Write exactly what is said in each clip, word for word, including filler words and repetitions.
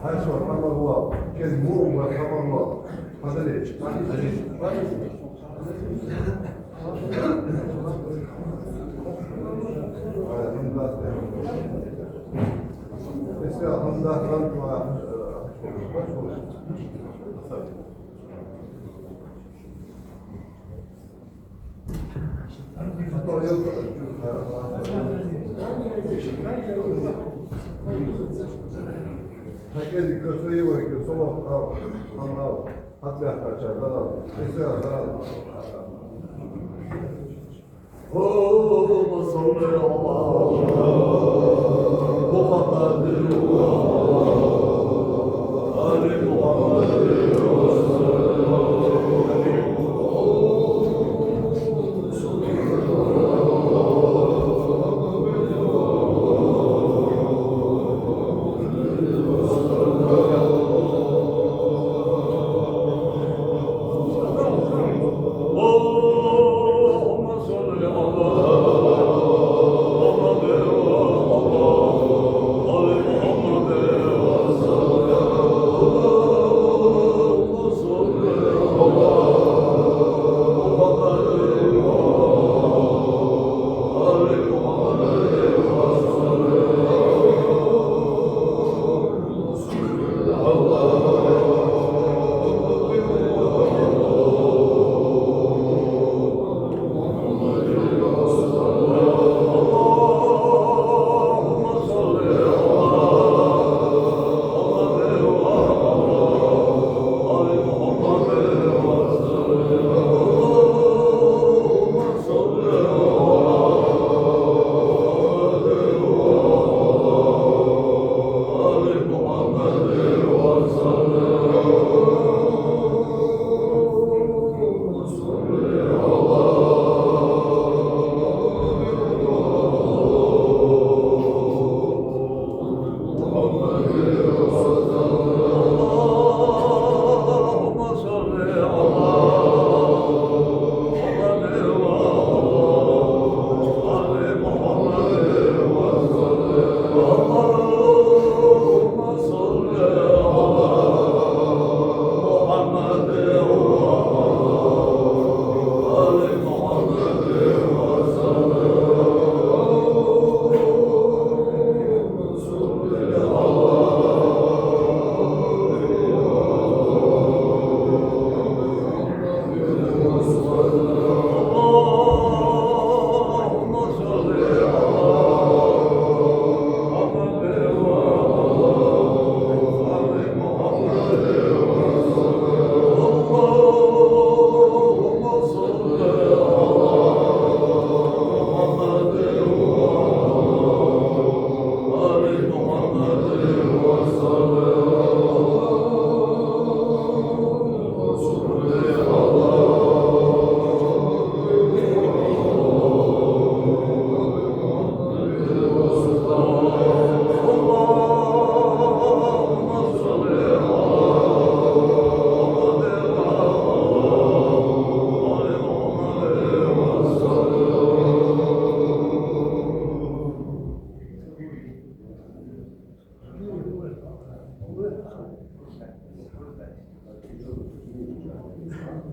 Хьажа, хьамар вал, кез муъмин вар хьамар вал. Хьадале. اللهم صل على محمد وعلى آل محمد. اللهم صل على محمد وعلى آل محمد.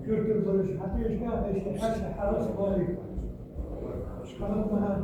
Культура бараш хьатӀаешка, иштта хьаьша хьарас валик. Хьарас валик.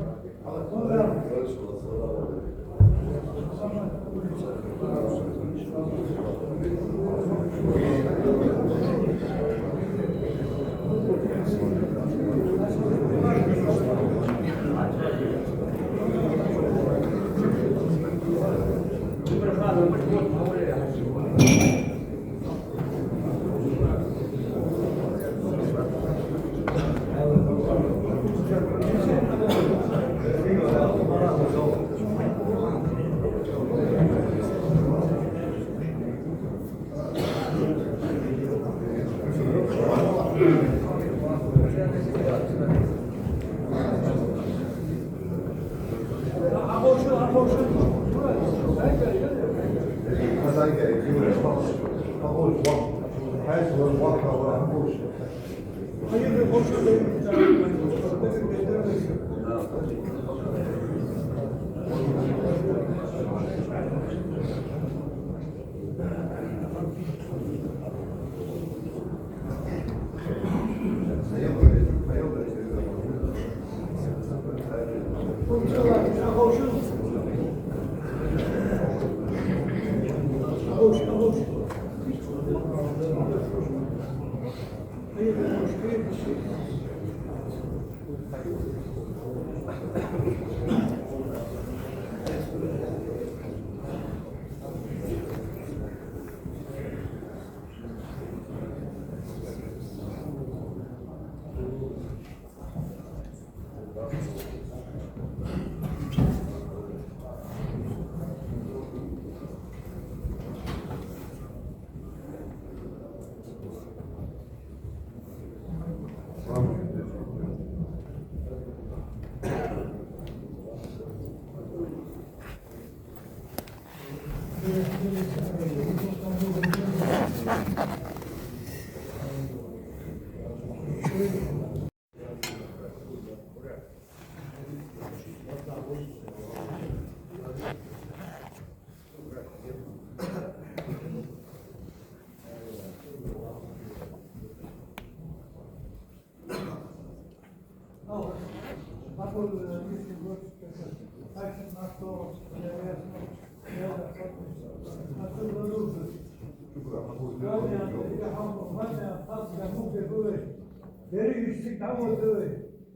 Деррига иштта дӀавода вай.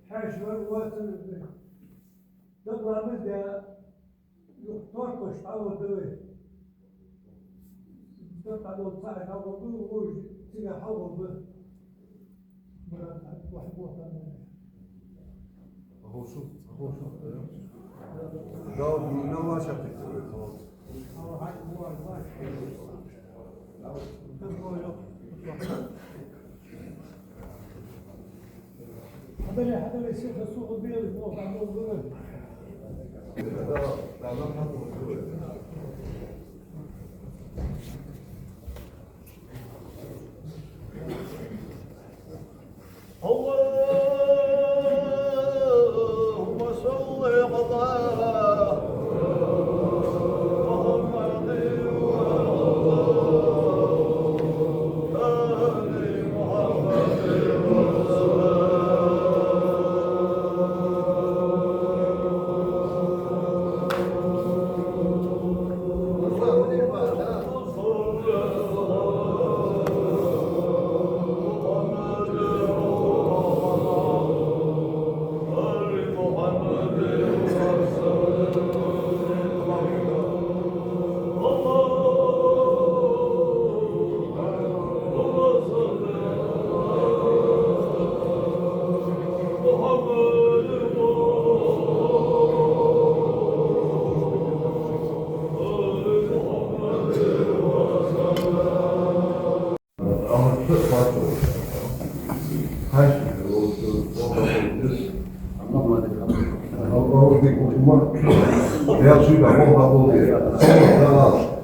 Хьаьша вар вацар. Дакъа ламаз де, юха торкаш дӀавода вай. Дакъа дӀадола цхьа хьалгӀа ба, вож цига хьалгӀа ба. Мурад, вахь бохтан. Хошув, хошув. Дал, ну, на ваша пикует. Хьадаьле, хьадаьле, сиха сугӀа белый, плохо, а долго. اللهم صل على محمد وعلى آل محمد وسلم.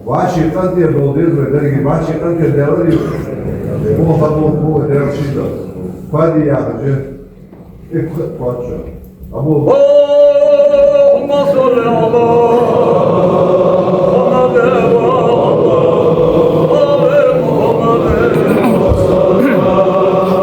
Ваши къантер дол деза вай, деррига ваши къантер деза вай. Бо хабо бо деррига шида. Пади яхача. Икх кхоаччо. Абу. اللهم صل على محمد وعلى آل محمد وسلم.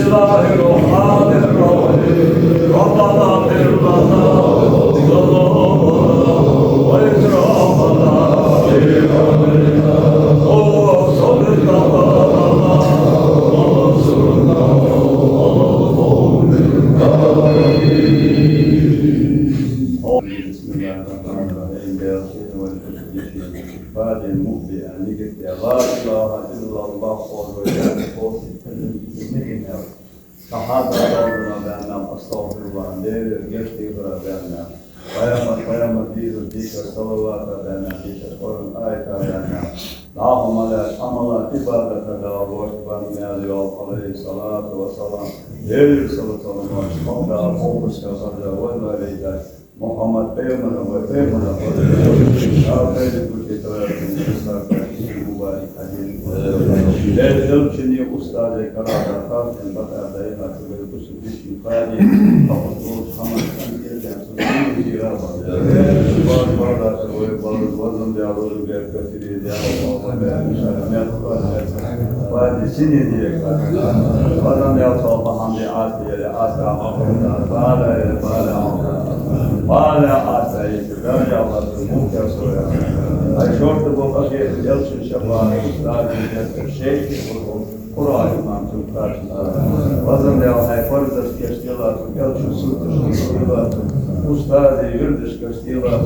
بسم الله الرحمن الرحيم. ربنا اغفر لنا ذنوبنا وإسرافنا في أمرنا وثبت أقدامنا وانصرنا على القوم الكافرين. بسم الله الرحمن الرحيم. Даьла шийна вай кхетаде, Фатихьа мукъа бе а нигат де, لا إله إلا الله оалаш вай Даьла хоза кхетаде нигат де. Сахьаб Ӏазап баьнна, أستغفر الله, Даьлера гешт дехар баьнна, Пайхамар, Пайхамар дийцар дийша, салават баьнна, дийша, Къуръан аят баьнна, дӀахо мел Ӏамал, Ӏибадат Дала воаш бан мел йола, عليه الصلاة والسلام, Даьлера салот-салам, Дала къобалдеш, барда вай валида. Мухьаммад пайхамара вай пайхамара вай. Дала пайда гучи тара мубарак хьадин. Ле элчани устазе карада хартин бата дайха цугар гусу бишин фади. Пахот лош хамар хан кирдан су зира ба. Бар бара вай бар вазан дяло беркатири дяло. Фади сини директа. Вазан дяло бахам ди ас Ас-, ас-, ас-, ас-, ас-, ас-, ас-, ас-, ас-, ас-, ай шортта бо къахетам элчан шафаат, устази деза шейх, Къуръан имам цун кхача. Вазан Даьла, хьай фарзаш гешт делахь, элчан суннаташ гешт делахь, устази вирдаш гешт делахь.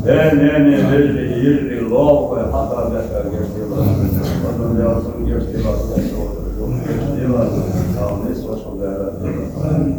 Э, не, не, вежарий, йижарий, лоалахой, хьакъа бехка гешт делахь. Вазан Даьла, цун гешт делахь, гешт делахь. Амин.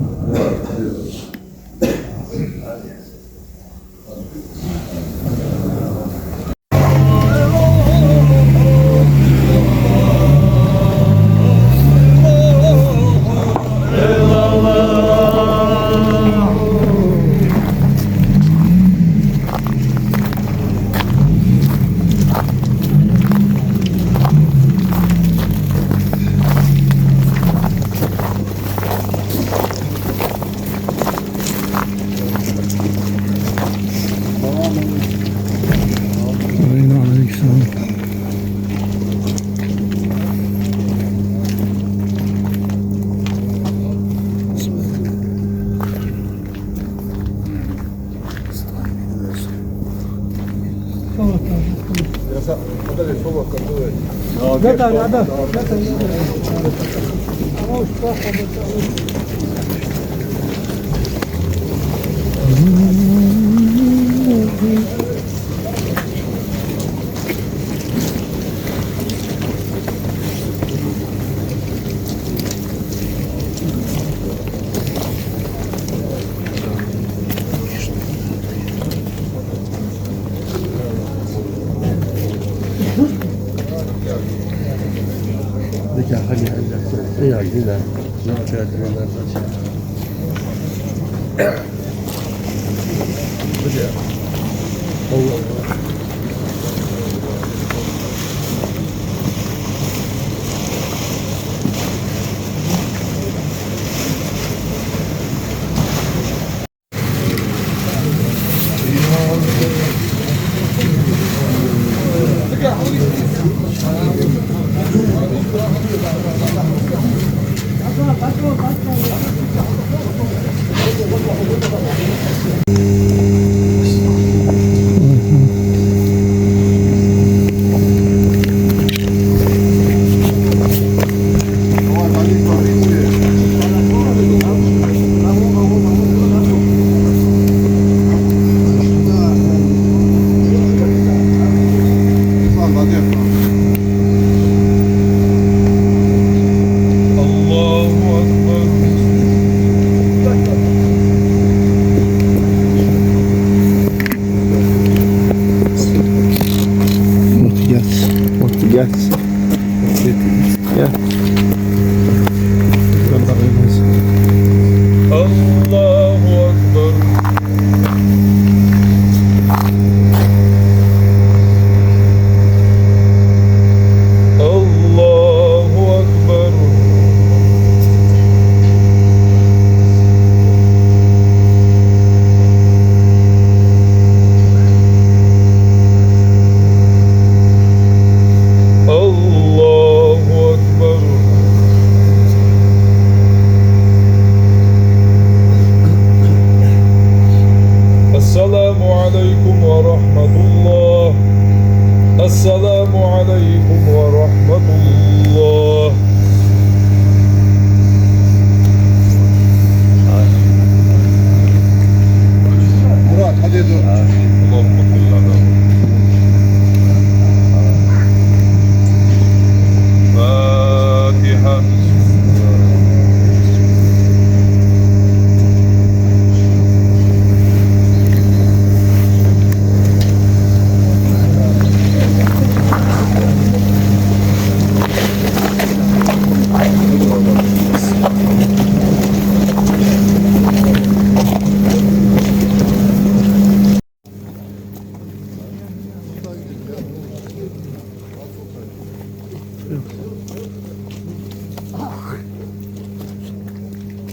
وعليكم السلام. الله أكبر.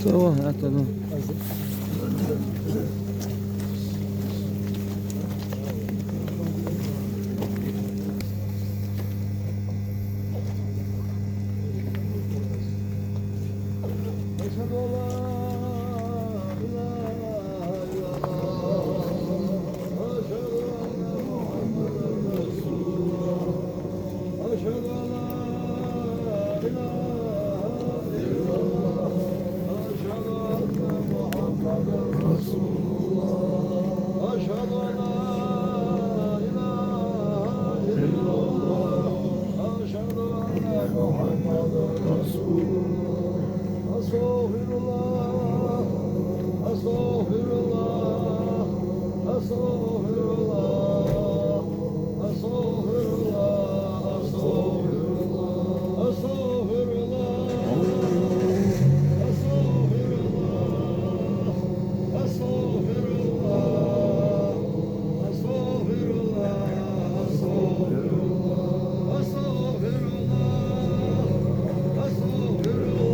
Давай, это, ну. أشهد أن لا إله إلا الله. أشهد أن محمدا رسول الله. أشهد أن لا إله إلا الله. أشهد أن محمدا رسول الله. أشهد أن لا إله إلا الله. أشهد أن محمدا رسول الله. أستغفر الله. أستغفر الله. أستغفر الله. أستغفر الله، أستغفر الله، أستغفر الله، أستغفر الله، أستغفر الله، أستغفر الله، أستغفر الله، أستغفر الله.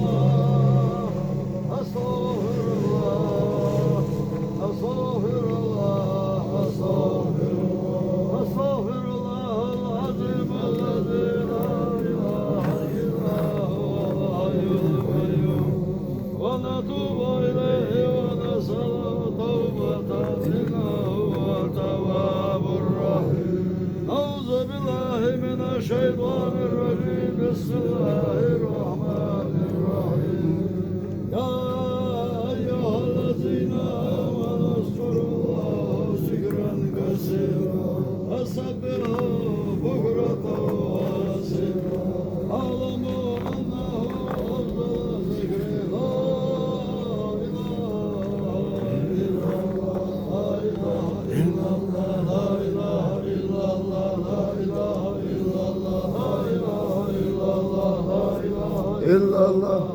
أستغفر الله، أستغفر الله، أستغفر الله، أستغفر الله العظيم الذي لا إله إلا هو الحي القيوم. ونتوب إليه ونسأله توبة إنه هو التواب الرحيم. أعوذ بالله من الشيطان الرجيم. بسم الله الرحمن الرحيم. يا أيها الذين آمنوا اذكروا الله ذكرا كثيرا وسبحوه بكرة وأصيلا. واعلموا أنه أفضل الذكر لا إله إلا الله، لا إله إلا الله، لا إله إلا الله، لا إله إلا الله، لا إله إلا الله، لا إله إلا الله. إلا الله.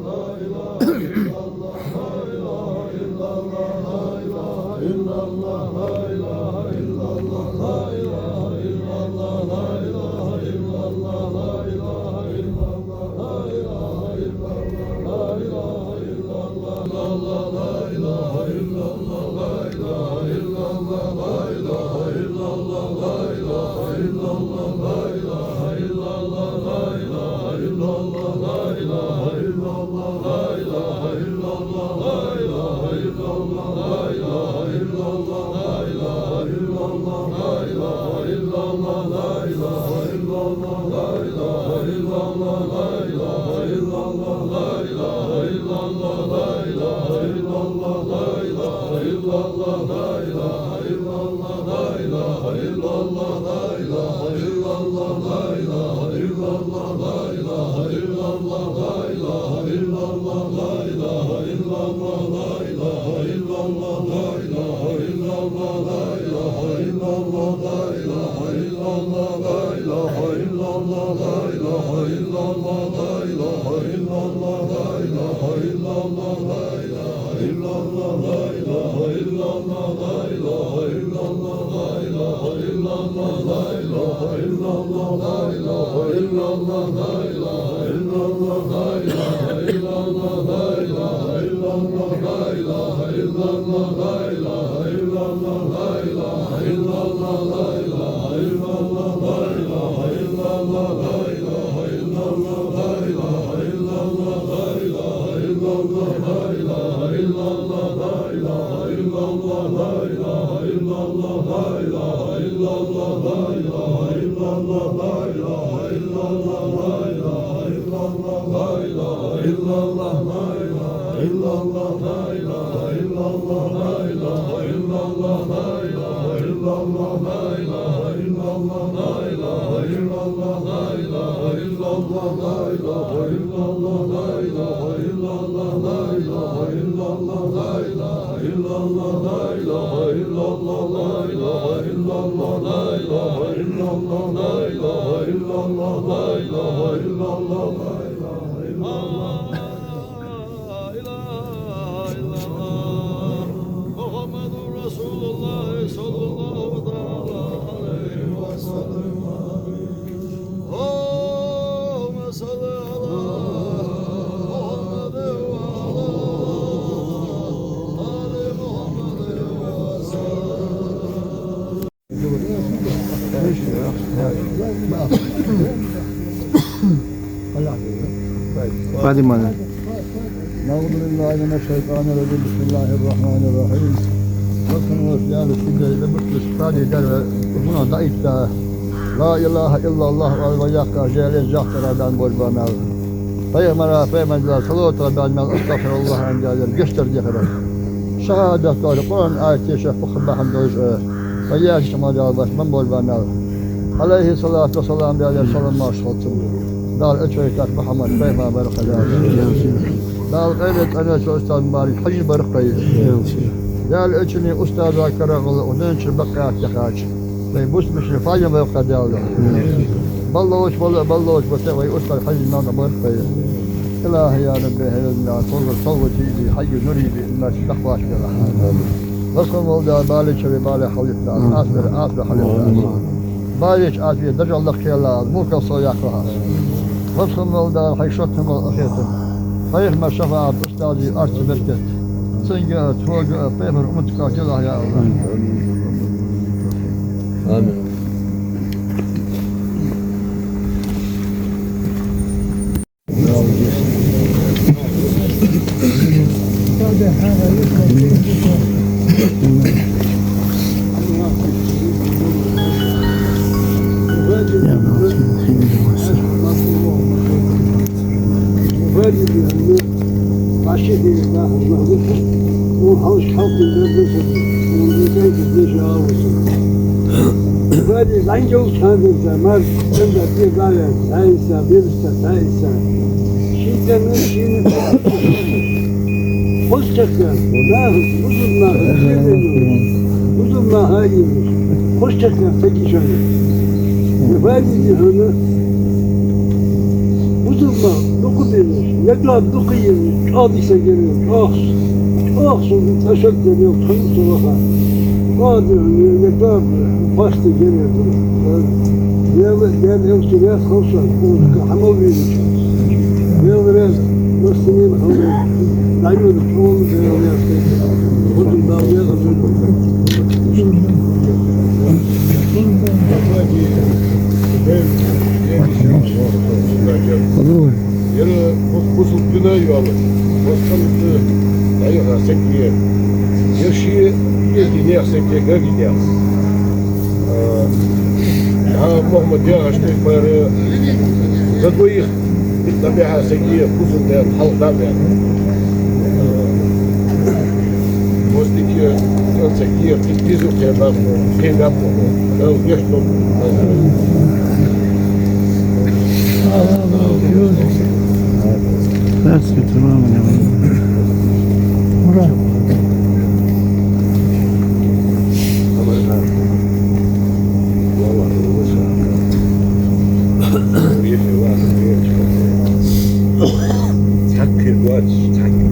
لا إله إلا الله محمد رسول الله صلى الله تعالى عليه وسلم. اللهم صل على محمد وعلى Фатима. أعوذ بالله من الشيطان الرجيم. بسم الله الرحمن الرحيم. Лакхе волча Дала ший духьа бутт беш, фаде дер вай гунахь дӀаэтта. لا إله إلا الله оал вай яхкаш, Даьлера жахтара баьнна болх баь мел, пайхамара, пайхамара салотах баьнна мел, أستغفر الله аьнна, Даьлера гешт дар дехар. Шахьадат оалаш, Къуръан аят дешаш, пхи бахьан долаш, э, вай яьча ма Дала баш мел болх баь мел. عليه الصلاة والسلام, Даьлера салам-моаршал хилда цунна. Дала элча вайташ Мухьаммад пайхамар вар-кха Даьла. Дала къайле цӀена цу устаза Мубарак Хьажий вар-кха из. Даьла элчанеи устазаи карагӀолла укх дунен чура бакъ яхача, вай бусалба мичара фаде вар-кха Даьла. Баллалца вала а, баллалца вита а вай устаз Хьажий мел дӀавар-кха из. إلهي يا ربي, хӀай Даьла, тхогара салават де, хьайга нур де, иман дахваш белахь. Лакхе вола Дала балийчарех бала хьалъйита, Ӏазапера Ӏазап хьалъйита. Балийча Ӏазапе дажа лакхъяла, мулках совъяккха. Лакхе вола Дала хьайга шоттам лолда ахиртара. Пайхамара шафаӀат, устазий орцах беркат. Цунга а, тхога а, пайхамара умматага а делахь, я АллахӀ. Амин. Вари зангел шандерда мар, цунда бе бавян, цаиса, бирста, цаиса. Шийдана, шийна. Хозчакка, нахас, бусалба нахас, бусалба наха йимаш. Хозчакка, сагишана. Вари дихана. Бусалба нах, дукха бинаш. Ядоаб дукха йимаш. ЧӀоагӀа дика саг яр, чӀоагӀа. ЧӀоагӀа со цӀа шаг дер, тхона со ваха. ЧӀоагӀа дика, ядоаб, паста герга. Дела, Дела, Элча раьза хилва шоана, укхаза хьамал вийнача. Дела раьза, массанена хилва. ДӀайода чӀоагӀа Дела раьза хилва. Худам Дала раьза хилва. Подруга. Ер бус-, бусалба дина йоалаш, бусалба дина дӀаяха саг я. Ер ший эздий наьха саг я, гаргга даьнна. Э, хьа Мухьаммад яхаш тайпара за двоих итт дӀабихьа саг я, бусалба даьнна, хьалха дӀа а баьнна. Э, Мостике, цӀен саг я, кхы деза кхебаб, кхебаб, Дала гешт долда. Здравствуйте, мама. Ура. Цхьаккха доацаш, цхьаккха.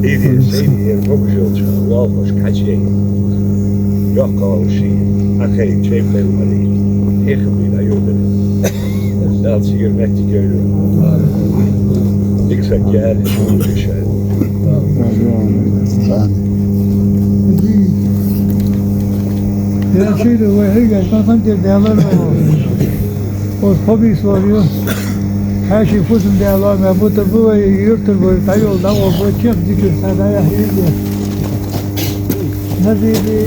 Иди, сайди, ер бокъонца лоалахошка хьачуяьй. Йоккха валший, ахай, чай пайхамарий, эхабий дӀайода. Дала цигара моттиг йойла. Дика саг яр, шоана вешар. Я шийла вай хьийга, сан сан тӀе Даьла ро. Оаш хьо бийса вар ю. Хьаьший фусам даьлла, ма бутар бу вай, юртара бу, дӀайола, дӀагӀо бу, чех дикар са дӀаяхьа йийла. Назиби.